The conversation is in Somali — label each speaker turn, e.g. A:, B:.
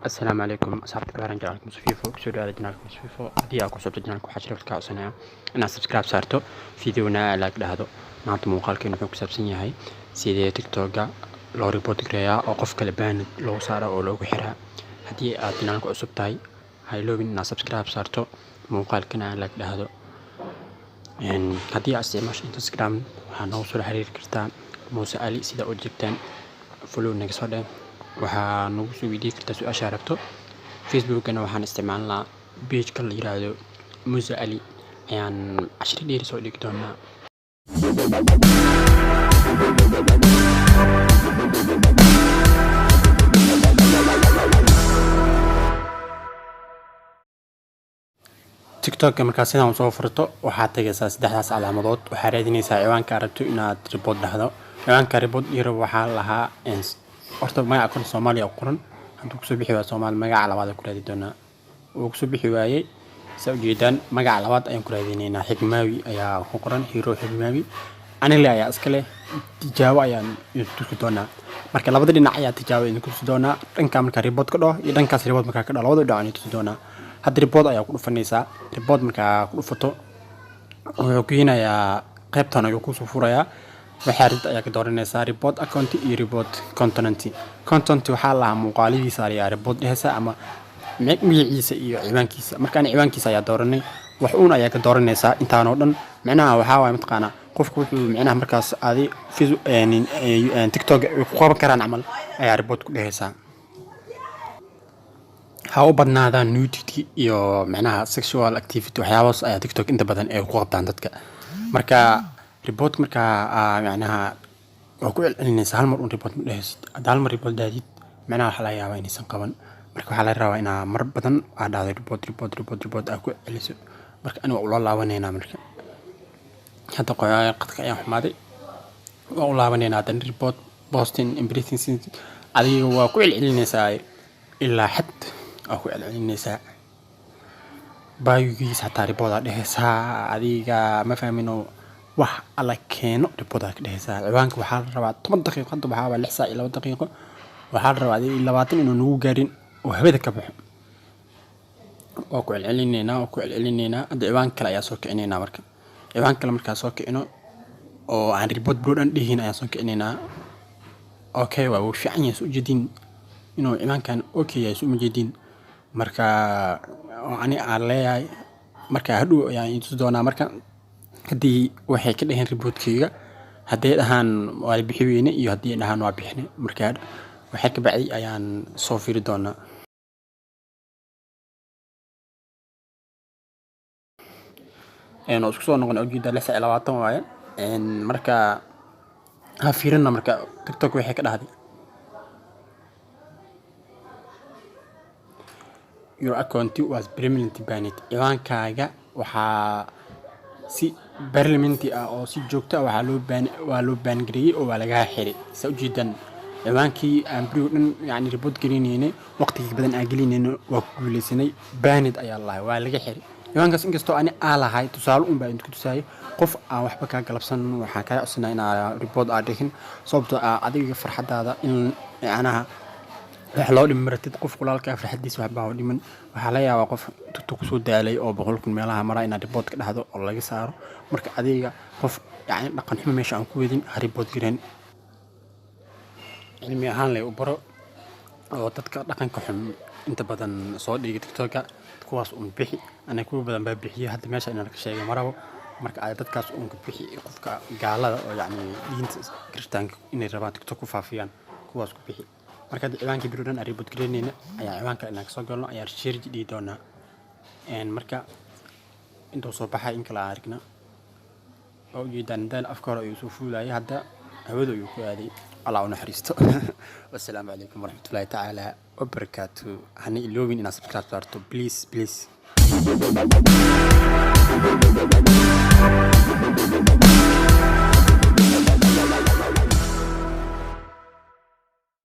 A: Asalaamu calaykum asxaabta ku xiran channelka Musafifo. Kusoo dhawaada channelka Musafifo. Haddii aad ku cusubto channelka, waxaa sharaf kaa codsanaya inaad subscribe saarto, videona like dhahdo. Maanta muuqaalkeenu wuxuu ku saabsan yahay sidee TikTok-ga loo report gareeyaa oo qof kale ban loogu saaro oo loogu xiraa. Haddii aad channelka cusub tahay, ha iloobin inaad subscribe saarto, muuqaalkana like dhahdo. Haddii aad isticmaasho Instagram, waxaa noogu soo xiriiri kartaa Muuse Ali. Sida u joogtaan, follow naga soo dheh, waxaa nagu soo weydiin kartaa su-aasha rabto. Facebookana waxaan isticmaalnaa page-ka la yiraahdo Muuse Ali, ayaan cashiro dheeri soo dhigi doonaa. TikTok markaa sidaan soo furto, waxaad tagaysaa saddexdaas calaamadood. Waxaa raadinaysaa ciwaanka aad rabto inaad report dhahdo. Ciwaanka report dhiro waxaa lahaa horta magaca kon Soomaaliya u qoran. Hadduu kusoo bixi waayo Soomaali, magaca labaad ku raadi doonaa. Wuu kusoo bixi waayey, saa ujeedaan. Magaca labaad ayaan ku raadinaynaa. Xigmaawi ayaa ku qoran, Hero Xigmaawi anile ayaa iska leh. Tijaabo ayaan idin tusi doonaa. Marka labada dhinac ayaa tijaabo idin tusi doonaa, dhanka markaa report ka dhaho iyo dhankaas report markaa ka dhaho, labada dhinac ayaan tusi doonaa. Hadda report ayaa ku dhufanaysaa. Report markaa ku dhufato, wuxuu keenayaa qaybtan ayuu kusoo furayaa. Waxaa rabta ayaa ka dooranaysaa, report account iyo report content. Content waxaa lahaa muuqaaladiisa ayaa report dhehaysa ama magaciisa iyo ciwaankiisa. Markaan ciwaankiisa ayaa dooranay, wax uun ayaa ka dooranaysaa intaanoo dhan. Micnaha waxaa waaye, mataqaanaa, qofku wuxuu micnaha markaas adi TikTok ay ku qaban karaan camal ayaa report ku dhehaysaa. Ha u badnaadaan nudity iyo micnaha sexual activity, waxyaabahaas ayaa TikTok inta badan ay ku qabtaan dadka. Marka report markaa micnaha waa ku celcelinaysaa, hal mar un report ma dhehaysid. Hadda hal mar report dhahdid, micnaha waxaa laga yaabaa inaysan qaban. Marka waxaa laga rabaa inaa mar badan aad dhahdo report, report, report, report aad ku celiso. Marka aniga waa ula laabaneynaa. Marka hadda qadka ayaa xumaaday, waa u laabaneynaa haddana. Report posting embarrassing, adiga waa ku celcelinaysaa ilaa xad, waa ku celcelinaysaa. Bio-giisa hataa report aa dhehaysaa. Adiga ma fahmino, wax alla keeno report aa ka dhehaysaa. Ciwaanka waxaa la rabaa 10 daqiiqo. Hadda waxaa waa 6 saac iyo 2 daqiiqo. Waxaa la rabaa adiga 20 inuu nagu gaarin oo hawada ka baxo. Waa ku celcelineynaa, waa ku celcelineynaa. Hadda ciwaan kale ayaa soo kicineynaa. Marka ciwaan kale markaa soo kicino oo aan report bro dhan dhihin ayaan soo kicineynaa. Okay, waa wuu fiican yahay, soo ujeedin inuu ciwaankan okay yahay, soo uma jeedin? Marka ani aan leeyahay, marka hadhow ayaan idin tusi doonaa. Marka haddii waxay ka dhaheen reportkeyga, hadday dhahaan waa bixi weyne iyo haddii ay dhahaan waa bixine, marka waxay ka bacdi ayaan soo fiiri doonaa. Isku soo noqon ujeedaa, 6 saac iyo 20 waaye. Marka ha fiirina. Marka TikTok waxay ka dhahday: "Your account was permanently banned." Ciwaankaaga waxaa si permanent ah oo si joogto ah waxaa loo ban, waa loo ban gareeyey oo waa lagaa xiray. Saa ujeedaan, ciwaankii aan berigo dhan yacni report gareyneynay, waqtigii badan aan gelinayno, waa ku guuleysanay. Banned ayaa lahay, waa laga xiray ciwaankaas. Inkastoo ani aa lahay, tusaale un baa idinku tusaayay. Qof aan waxba kaa galabsan, waxaan kaa codsanaa inaa report aa dhihin, sababtoo ah adiga farxadaada in macnaha wax loo dhimi maratid. Qof walaalkaa farxadiisa waxba ha u dhiman. Waxaa laga yaabaa qof TikTok kusoo daalay oo 100,000 meelaha maraa inaad report ka dhahdo oo laga saaro. Marka adiga qof yacni dhaqan xumo meesha aan ku wadin ha report gareyn. Cilmi ahaan leh u baro oo dadka dhaqanka xun inta badan soo dhigay TikTok-ka, kuwaas un bixi. Aniga kuwa badan baa bixiyay, hadda meesha inaan ka sheegay ma rabo. Marka ay dadkaas un ka bixi, qofka gaalada oo yacni diinta Kirishtaanka inay rabaan TikTok ku faafiyaan, kuwaas ku bixi. Marka hadda ciwaankii beri dhan aan report gareynayna ayaa ciwaan kale inaan kasoo galno ayaa search dhihi doonaa. Marka intuu soo baxay in kale aan aragna. Waa ujeedaan, hadaan afka hore ayuu soo fuulayay, hadda hawada ayuu ku aaday. Allah u naxariisto. Wassalaamu calaykum waraxmatullaahi tacaala wabarakaatu. Hana iloobin inaad subscribe saarto, please, please.